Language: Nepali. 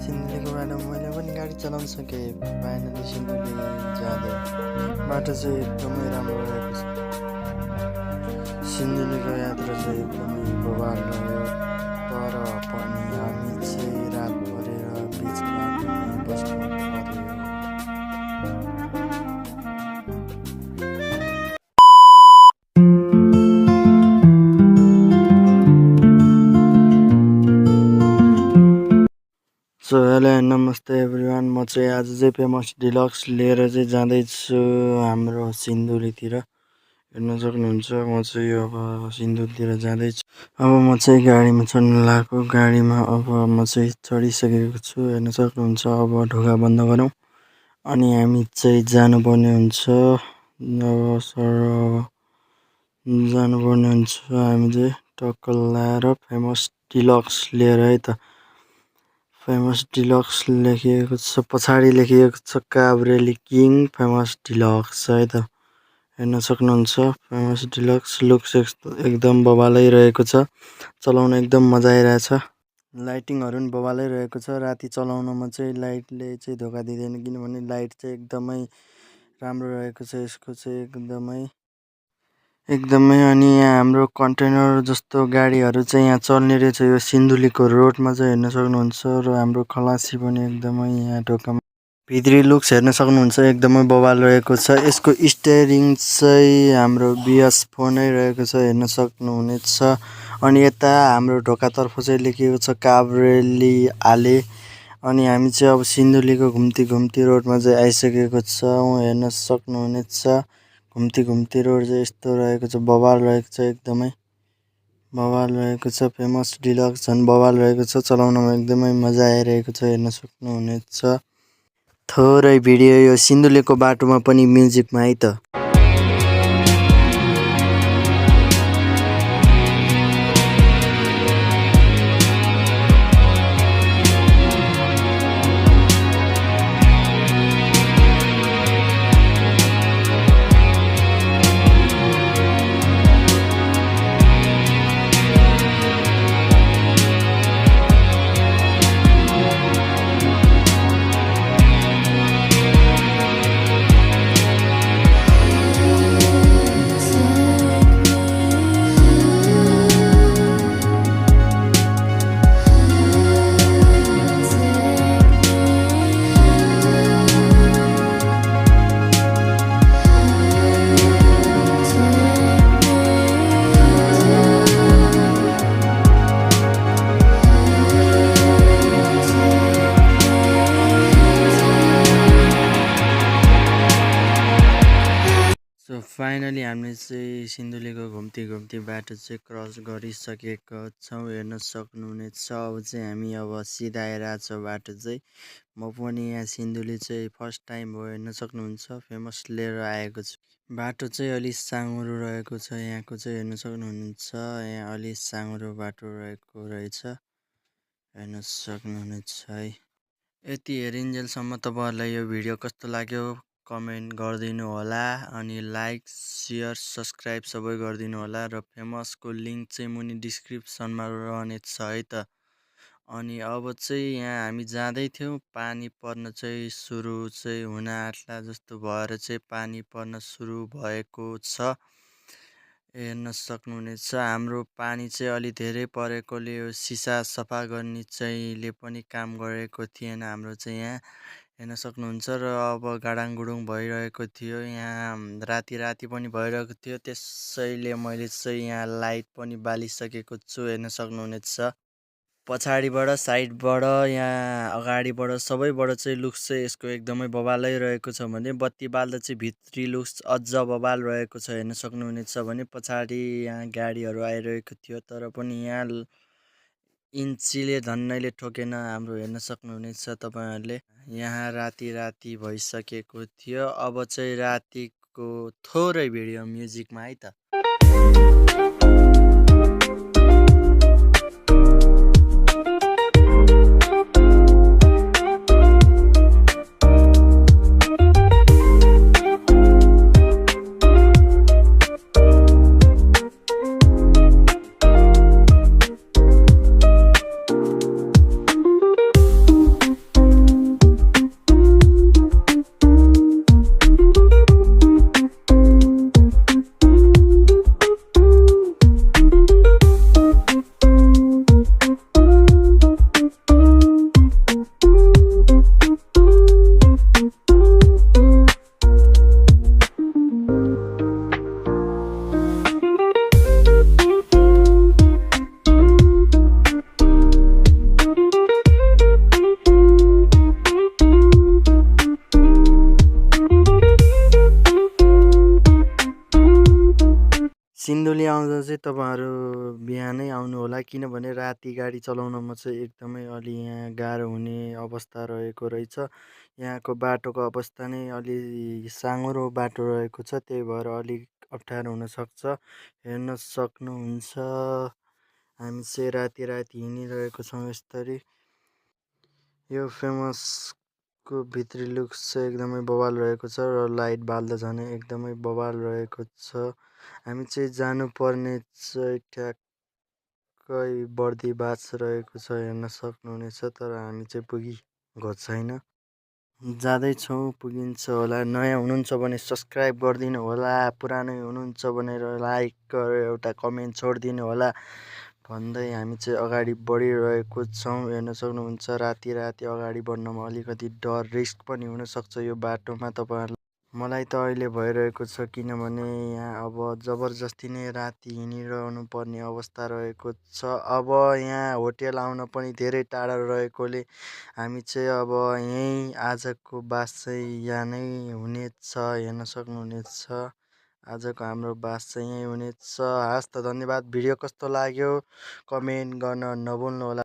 सिन्धुलीको बाटोमा मैले पनि गाडी चलाउन सकेँ। फाइनली सिन्धुली जाँदै बाटो चाहिँ एकदमै राम्रो रहेको छ। सिन्धुलीको यात्रा चाहिँ एकदमै बवाल रह्यो। तर पनि हामी चाहिँ रात परेर बिच बाटोमा बस्नु पर्यो। सो हेलो एन्ड नमस्ते एभ्रिवान। म चाहिँ आज चाहिँ फेमस डिलक्स लिएर चाहिँ जाँदैछु हाम्रो सिन्धुलीतिर। हेर्न सक्नुहुन्छ म चाहिँ अब सिन्धुलीतिर जाँदैछु। अब म चाहिँ गाडीमा चढ्न लागेको। गाडीमा अब म चाहिँ चढिसकेको छु। हेर्न सक्नुहुन्छ। अब ढोका बन्द गरौँ अनि हामी चाहिँ जानुपर्ने हुन्छ। अब सर जानुपर्ने हुन्छ हामी चाहिँ टक्क लाएर फेमस डिलक्स लिएर है त। फेमस डिलक्स लेखिएको छ, पछाडि लेखिएको छ काभ्रेली किङ फेमस डिलक्स है त। हेर्न सक्नुहुन्छ। फेमस डिलक्स लुक्स एकदम बवालै रहेको छ। चलाउन एकदम मजा आइरहेछ। लाइटिङहरू पनि बवालै रहेको छ। राति चलाउनमा चाहिँ लाइटले चाहिँ धोका दिँदैन, किनभने लाइट चाहिँ एकदमै राम्रो रहेको छ यसको चाहिँ एकदमै। अनि यहाँ हाम्रो कन्टेनर जस्तो गाडीहरू चाहिँ यहाँ चल्ने रहेछ यो सिन्धुलीको रोडमा चाहिँ। हेर्न सक्नुहुन्छ। र हाम्रो खलासी पनि एकदमै यहाँ ढोकामा भित्री लुक्स हेर्न सक्नुहुन्छ। एकदमै बवाल रहेको छ। यसको स्टियरिङ चाहिँ हाम्रो बिएस फोनै रहेको छ, हेर्न सक्नुहुनेछ। अनि यता हाम्रो ढोकातर्फ चाहिँ लेखिएको छ काभ्रेली आले। अनि हामी चाहिँ अब सिन्धुलीको घुम्ती रोडमा चाहिँ आइसकेको छौँ। हेर्न सक्नुहुनेछ। घुम्ती रोड चाहिँ यस्तो रहेको छ, बवाल रहेको छ, एकदमै बवाल रहेको छ। फेमस डिलक्स झन् बवाल रहेको छ। चलाउनमा एकदमै मजा आइरहेको छ, हेर्न सक्नुहुनेछ। थोरै भिडियो यो सिन्धुलीको बाटोमा पनि म्युजिकमा है त। सो फाइनली हामीले चाहिँ सिन्धुलीको घुम्ती बाटो चाहिँ क्रस गरिसकेका छौँ, हेर्न सक्नुहुनेछ। अब चाहिँ हामी अब सिधा आइरहेछ बाटो चाहिँ। म पनि यहाँ सिन्धुली चाहिँ फर्स्ट टाइम हो, हेर्न सक्नुहुन्छ। फेमस लिएर आएको छु। बाटो चाहिँ अलि साँघुरो रहेको छ यहाँको चाहिँ, हेर्न सक्नुहुनेछ। यहाँ अलि साँघुरो बाटो रहेको रहेछ, हेर्न सक्नुहुनेछ है। यति हेरिन्जेलसम्म तपाईँहरूलाई यो भिडियो कस्तो लाग्यो कमेन्ट गरिदिनु होला। अनि लाइक सेयर सब्सक्राइब सबै गरिदिनु होला। र फेमसको लिङ्क चाहिँ मुनि डिस्क्रिप्सनमा रहनेछ है त। अनि अब चाहिँ यहाँ हामी जाँदै थियौँ, पानी पर्न चाहिँ सुरु चाहिँ हुन आँट्ला जस्तो भएर चाहिँ पानी पर्न सुरु भएको छ, हेर्न सक्नुहुनेछ। हाम्रो पानी चाहिँ अलि धेरै परेकोले यो सिसा सफा गर्ने चाहिँले पनि काम गरेको थिएन हाम्रो चाहिँ यहाँ, हेर्न सक्नुहुन्छ। र अब गाडाङगुडुङ भइरहेको थियो यहाँ, राति पनि भइरहेको थियो। त्यसैले मैले चाहिँ यहाँ लाइट पनि बालिसकेको छु, हेर्न सक्नुहुनेछ। पछाडिबाट साइडबाट यहाँ अगाडिबाट सबैबाट चाहिँ लुक्स चाहिँ यसको एकदमै बवालै रहेको छ भने बत्ती बाल्दा चाहिँ भित्री लुक्स अझ बवाल रहेको छ, हेर्न सक्नुहुनेछ। भने पछाडि यहाँ गाडीहरू आइरहेको थियो तर पनि यहाँ इन्चीले धन्नैले ठोकेन हाम्रो, हेर्न सक्नुहुनेछ तपाईँहरूले। यहाँ राति भइसकेको थियो। अब चाहिँ रातिको थोरै भिडियो म्युजिकमा है त। सिन्धुली आउँदा चाहिँ तपाईँहरू बिहानै आउनु होला, किनभने राति गाडी चलाउनमा चाहिँ एकदमै अलि यहाँ गाह्रो हुने अवस्था रहेको रहेछ। यहाँको बाटोको अवस्था नै अलि साँघुरो बाटो रहेको छ, त्यही भएर अलिक अप्ठ्यारो हुनसक्छ। हेर्न सक्नुहुन्छ हामी चाहिँ राति राति हिँडिरहेको छौँ यसरी। यो फेमसको भित्री लुक्स चाहिँ एकदमै बवाल रहेको छ र लाइट बाल्दा झनै एकदमै बवाल रहेको छ। हामी चाहिँ जानुपर्ने चाहिँ ठ्याक्कै बर्दिबास रहेको छ, हेर्न सक्नुहुनेछ, तर हामी चाहिँ पुगिएको छैन। जाँदैछौँ, पुगिन्छ होला। नयाँ हुनुहुन्छ भने सब्सक्राइब गरिदिनु होला, पुरानै हुनुहुन्छ भने लाइक गरेर एउटा कमेन्ट छोडिदिनु होला भन्दै हामी चाहिँ अगाडि बढिरहेको छौँ। हेर्न सक्नुहुन्छ राति राति अगाडि बढ्नमा अलिकति डर, रिस्क पनि हुनसक्छ यो बाटोमा तपाईँहरूलाई। मलाई त अहिले भइरहेको छ, किनभने यहाँ अब जबरजस्ती नै राति हिँडिरहनु पर्ने अवस्था रहेको छ। अब यहाँ होटेल आउन पनि धेरै टाढा रहेकोले हामी चाहिँ अब यहीँ आजको बास चाहिँ यहाँ नै हुनेछ, हेर्न सक्नुहुनेछ। आजको हाम्रो बास चाहिँ यहीँ हुनेछ। हस् त, धन्यवाद। भिडियो कस्तो लाग्यो कमेन्ट गर्न नभुल्नु होला।